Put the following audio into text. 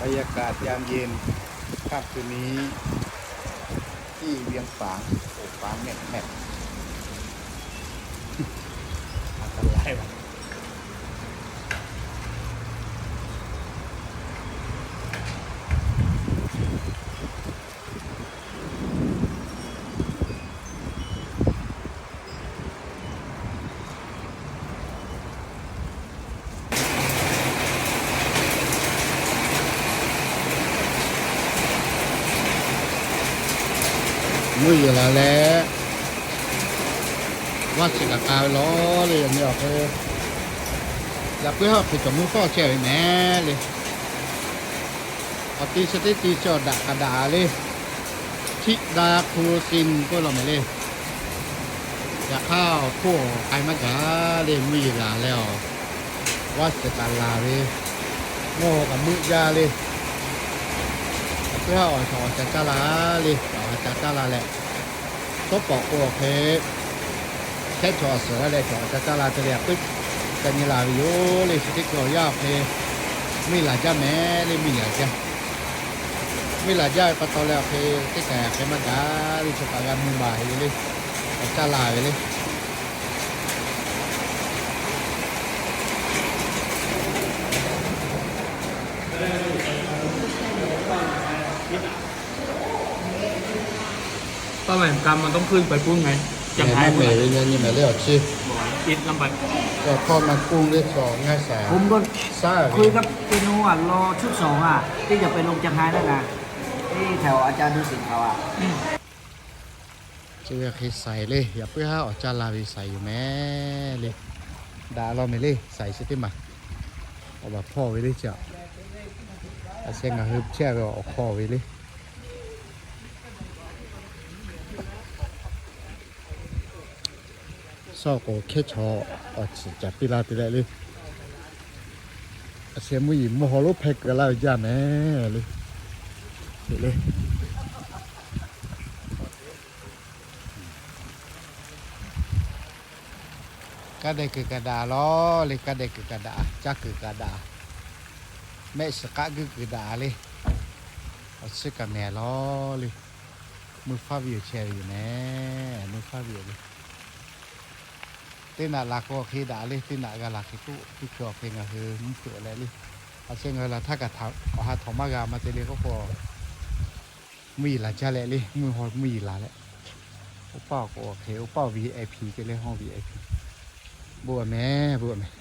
บรรยากาศยามเย็นค่ำคืนนี้ที่เวียงฝาง โอ้ ฟ้าแนบแนบ อันตรายว่ะ Mvuhˇ yeˬ laˬ leh, vaˇ shiˍ kaꞈ k'a ve lawˬ le. Yaꞈ nyi awˬ hk'e, yaꞈ puiˉ haˉ hk'e cawˬ mvuhˇ fawˇ chehˇ ve mehˍ le. Awˬ ti chi teˇ ti chi awˬ daꞈ kaꞈ daꞈ le. Htiˆ da hpu sin k'oˆ law mehˍ le. Yaꞈ hk'aˇ awˬ hk'oˆ k'ai maˇ gaˬ le. Mvuhˇ yeˬ laˬ leh awˬ, vaˇ shiˍ kaꞈ laˬ ve, mvuhˇ haw kaꞈ meuˆ jaˇ le. Yaꞈ puiˉ haˉ awˬ shawˍ awˬ ca caˇ la le. Awˬ ca caˇ la leh, tawˇ pawˍ k'o awˬ hk'e, hkehˉ chaw awˬ suhˍ g'a leh shawˍ awˬ ca caˇ la te leh yaꞈ puiˉ ca nyi la ve yoˬ le. Chi teˇ hkui awˬ yanˇ awˬ hk'e, mvuhˇ yeˬ laˬ jaˇ mehˍ le. Mvuhˇ yeˬ laˬ jaˇ, mvuhˇ yeˬ laˬ jaˇ ve pa taw leh awˬ hk'e, teˇ kaꞈ hk'e maˇ gaˬ le. Chaw kaꞈ g'a mvuh maˍ ve le. Awˬ caˇ la ve le. ตอนไหนกรรมมันต้องขึ้นไปพูดไง จะ Mehˍ ท้าย maˇ เท่าไหร่ mehˍ ve nyi mehˍ le awˬ chi. อิดลำไป Awˬ hkawˇ maˇ k'oˆ le, cawˬ ngaˇ shaˍ. ผมก็ saˉ ve คุยกับเปียโนอ่ะ รอชุดสองอ่ะ ที่จะไปลงเชียงรายนั่นนะ ที่แถวอาจารย์ดุสิตเขาอ่ะ Chi ve hk'e shaiˍ le. Yaꞈ puiˉ haˉ awˬ caˇ la ve shaiˍ yoˬ mehˍ le. Daꞈ law mehˍ le. Shaiˍ chi teˇ maˬ awˬ baˬ hpawˇ ve le chi. A sheh ngaˬ hui chehˇ ve awˬ hk'aw ve le. Shaw k'o hkehˉ chaw awˬ ciˍ caˍ piˇ laˇ te leh le. A sheh mvuhˇ yeˬ mvuhˇ haw lonˉ hpehˇ keu laˇ ve jaˇ mehˍ le. Te le. Kaˇ dehˬ kuiˬ kaꞈ daꞈ lawˬ le. Kaˇ dehˬ kuiˬ kaꞈ daꞈ, caˇ kuiˬ kaꞈ daꞈ, mehˆ shiˍ k'aˆ guiˇ kuiˬ daꞈ le. Awˬ chi kaꞈ mehˍ lawˬ le. Mui faˉ ve yoˬ, chehˇ ve yoˬ mehˍ. Mui faˉ ve yoˬ le. Teˇ naꞈ laˬ k'o hk'e daꞈ le. Teˇ naꞈ g'a laˬ hk'e k'oˆ, teˇ hkui awˬ hk'e ngaˬ hui mvuhˇ hpeuꞈ leh le. A sheh ngaˬ hui laˬ htaˇ kaꞈ awˬ ha htawnˍ maˇ g'a ma te le k'oˆ k'o, mvuhˇ yeˬ laˬ jaˇ leh le. Mvuhˇ haw mvuhˇ yeˬ laˬ leh, oˇ paˆ awˬ k'o hk'e oˇ paˆ awˬ VIP te le, haw VIP. Bon mehˍ, bon mehˍ.